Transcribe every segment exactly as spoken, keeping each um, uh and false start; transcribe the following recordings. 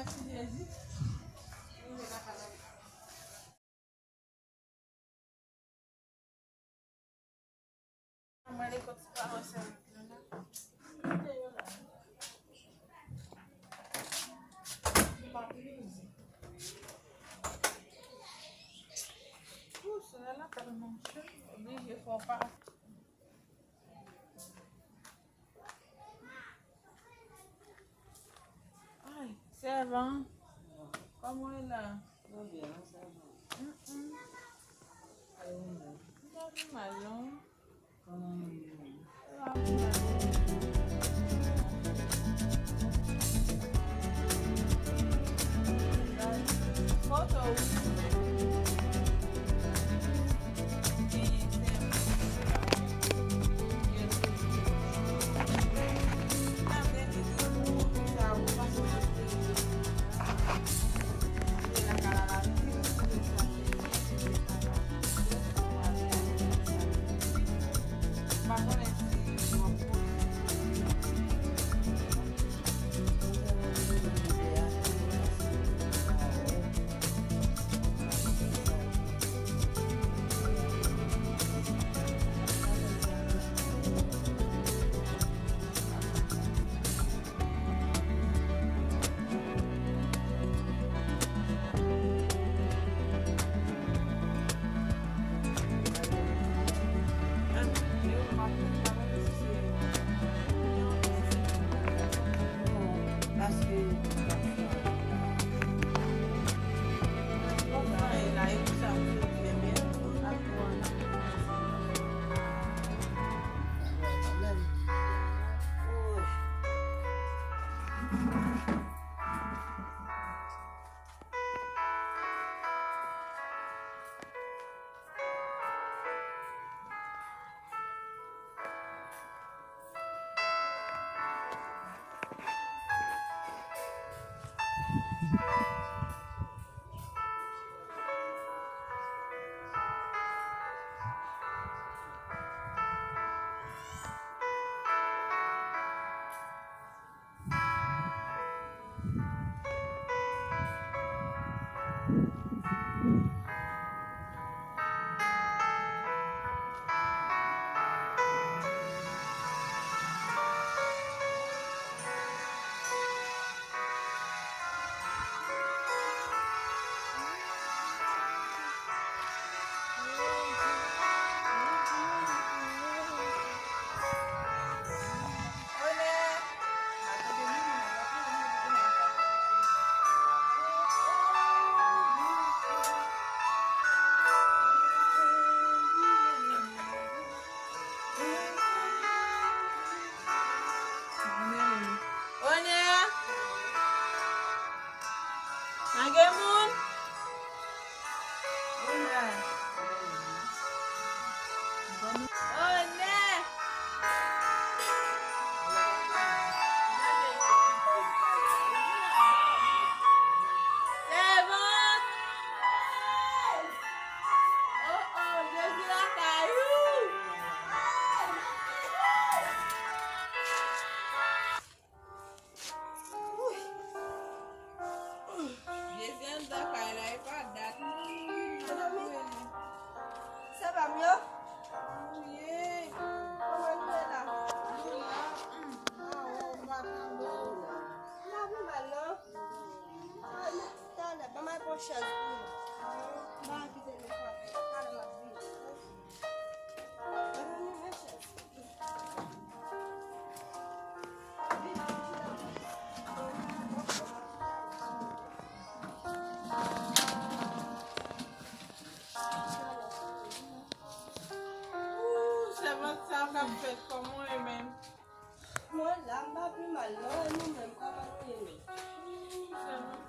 Mèsi Jezi. Mwen lekòl ti pa wè sè Matilda. Ooh, sè la tèlman cho, oblije fò pa. Ay, sèvan, kòman w ye la? Mwen byen, non, sèvan. Mm, mm. E ou menm? M pa pi mal, non. Kòman w ye menm? M pa pi mal, non. Foto, wi. Onè! Pa gen moun? Onè! Onè! Sèvant! Oh, oh, Jezi lakay ou! Jezi anndan kay la, e pa dat. Sè pa m yo? Ou ye? Kòman nou ye la? Nou la. Ah, oh, m pa tande w. M pa pi mal, non. Ah, talè, ban m al pran chèz pou nou. M pa kite nou frape. Talè m ap vini. Ban nou men chèz. Ooh, sèvant sa k ap fèt kòman w ye menm? Mwen la, m pa pi mal non, e nou menm, kòman nou ye menm? Ooh, sèvant,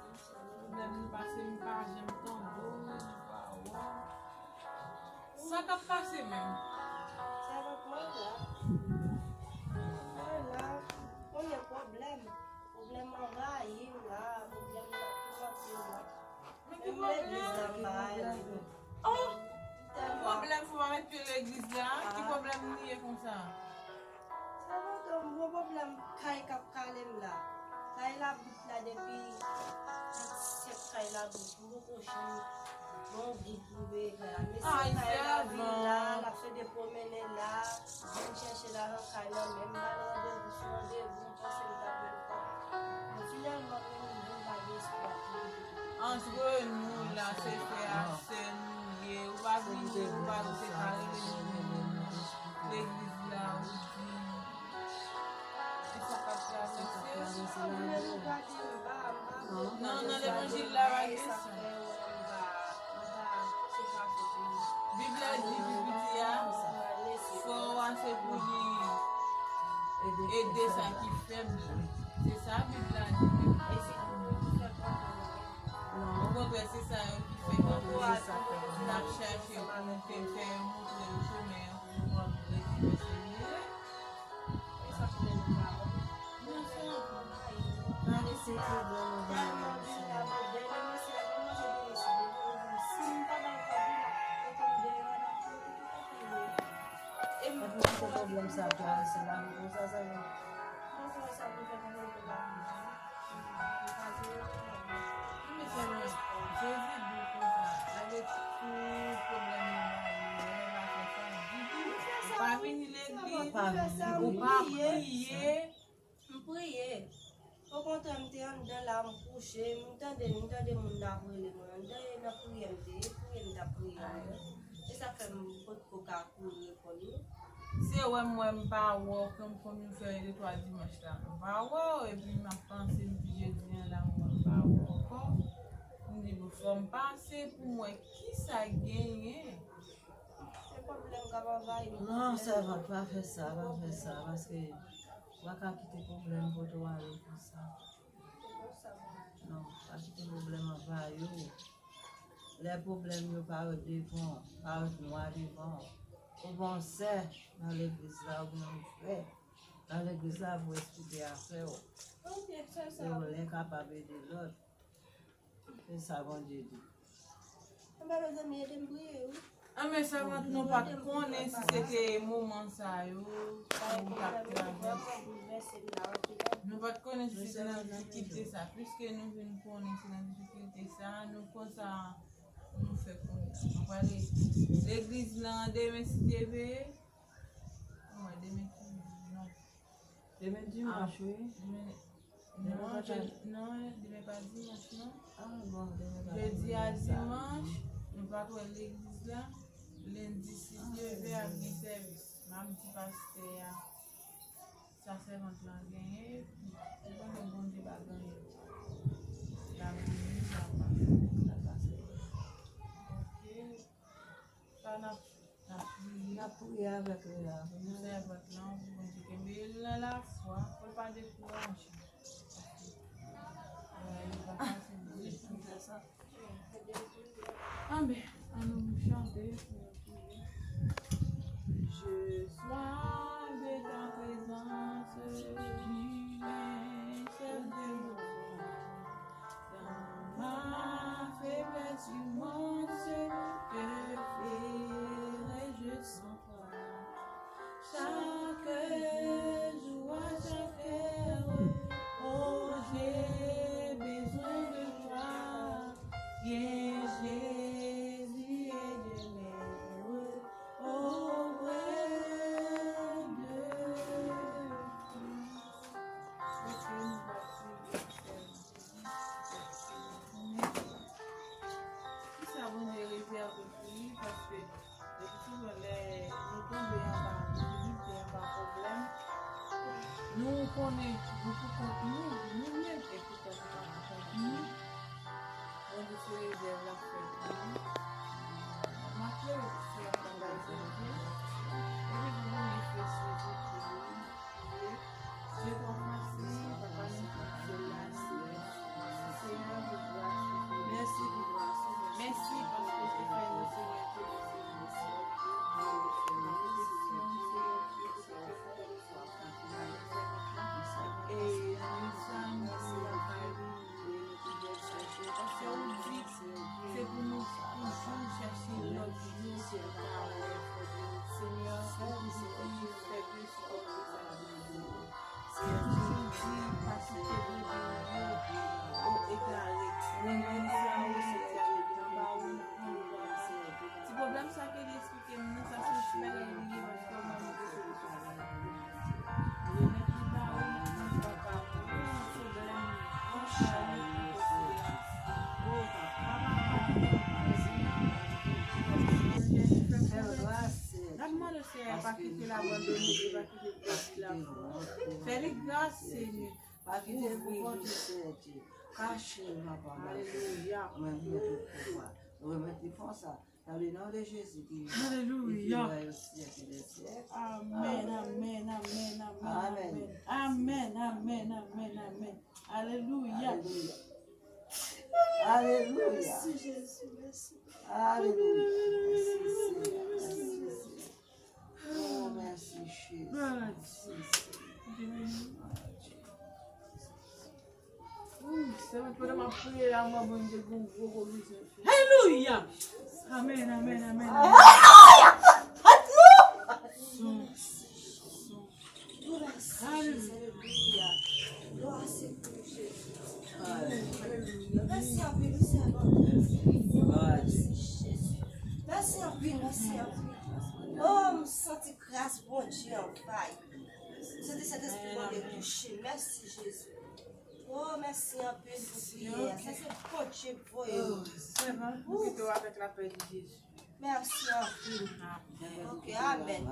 lè m pase, m pa janm tande w, m pa wè w. Sa k ap pase menm? Sèvant, mwen la. Mwen la. Konnen pwoblèm. Pwoblèm anvayi m la. Pwoblèm nan tou anpil la. Men ki pwoblèm? Menm legliz la m pa ale. Oh! Tèlman. Pwoblèm pou w arete legliz la? Ki pwoblèm li ye konsa? Sèvant, m gon pwoblèm kay k ap kale m la. Kay la bout la depi, Kay la pou pou pwochen. Bon, gwoup pou veye kay la. Mesye kay la vin la, l ap fè de pwomennen la, vin chèche lajan kay nan men m, ba l randevou sou randevou, m panse m t ap jwenn kòb. Men finalman, menm li vin pa gen espwa pou li. Antre nou la, se frè ak sè nou ye. Ou pa vini, ou pa rete pa rele nou legliz la, ou di. E sa k ap travèse. Non, nan levanjil la, pa gen sa. Bib la di pi piti a, frè w a se pou li ede sa ki fèb la. Se sa Bib la di. Okontrè, se sa yo ki fè kanpe. N ap chache pou nou te fè montre yo chemen an pou yo pran rete pèsevere. Epi pou pwoblèm sa travèse lavi konsa, sa Jezi di konsa, malgre tout pwoblèm yo ba yo, lè l pa fè sa ditou, ou pa vini legliz, ou pa priye. M priye. Okontrè, m te anndan la, m kouche, m tande, m tande moun nan ap rele mwen. Anndan e nan priyè m te ye, priye m t ap priye. E sa k fè m potko ka kouri reponn yo. Se wè m wè m pa wè w, konn konn nou fè de twa dimanch la. M pa wè w, epi m ap panse, m di jedi an la, m wè m pa wè w ankò. M di, bon, fò m pase pou m wè kisa k genyen. Se pwoblèm k ap anvayi m. Non, sèvant, pa fè sa, pa fè sa, paske w pa ka kite pwoblèm pote w ale konsa. Non, pa kite pwoblèm anvayi w. Lè pwoblèm yo parèt devan w, parèt nwa devan w, ou gen yon sè nan legliz la, ou gen yon frè nan legliz la pou eksplike afè w. Se ou lè kapab ede lòt. Se sa Bondye di. Anben, mezanmi, ede m priye, wi. Anben, sèvant, nou pa t konnen si se te moman sa yo, nou t ap travèse. Nou pa t konnen si se te nan difikilte sa. Piske nou vin konnen se nan difikilte sa, nou konn sa nou fè kounye a. Nou prale legliz lan demen si Dye vle. Mwen, demen ki non. Demen dimanch, wi. Demen, non, demen pa dimanch, non. Ah, bon, demen pa dimanch. Jedi a dimanch, nou pa t wè legliz la. Lendi, si Dye vle, ap gen sèvis. M ap di pastè a, sa sèvant lan genyen, ou konnen Bondye pa gen anyen. L ap vini, l ap pase, l ap pase. Ok. Sa n ap fè? N ap priye. N ap priye avèk li la. Pou sèvant lan, pou Bondye kenbe l nan lafwa, pou l pa dekouraje. Paske, euh, li pa fasil ditou. Anben, ann nou chante pou nou priye. Je sois de ta présence, tu es celle de mon vie. Dans ma faiblesse du monde, que ferais-je sans toi ? Chaque jour, à chaque heure, oh, j'ai besoin de toi. Viens, Jésus, et demeure auprès de moi. Ok, nou pati. Kisa Bondye rezève pou li? Paske, epi souvan, lè nou tonbe anba difikilte, anba pwoblèm, nou konnen nou pou kont nou, nou menm, e poutèt nou pa pou kont nou. Bondye se rezèv l ap fè pou nou. M ap plede si l ap travay pou nou. Epi pou Bondye fè sezi pou nou. Mèsi paske ou te fè nou, Senyè, te e nou sa nou Senyè. Pa kite l pou kont li, Senyè Dye. Kache l, papa. Alelouya. Mwen remèt li pouvwa. Mwen remèt li fòs la. Dans le nom de Jésus, ki Alelouya. Viv e règne au siècle des siècles. Amèn, amèn, amèn, amèn, amèn. Amèn, amèn, amèn, amèn, amèn. Alelouya. Alelouya. Alelouya. Mèsi, Jezi, mèsi. Alelouya. Mèsi, Senyè. Mèsi, Senyè. Oh, mèsi, Jezi. Mèsi, Senyè. Alelouya. Amèn, amèn, amèn, amèn. Alelouya. Alelouya. Glwa se pou Jezi. Alelouya. Mèsi anpil, wi, sèvant. Mèsi, Jezi. Mèsi anpil, mèsi anpil. Oh, m santi gras Bondye anvayi. M santi Sentespri Bondye touche. Mèsi, Jezi. Oh, mèsi anpil pou priyè. Sa se Bondye k voye m. Mèsi anpil. Ok, amèn.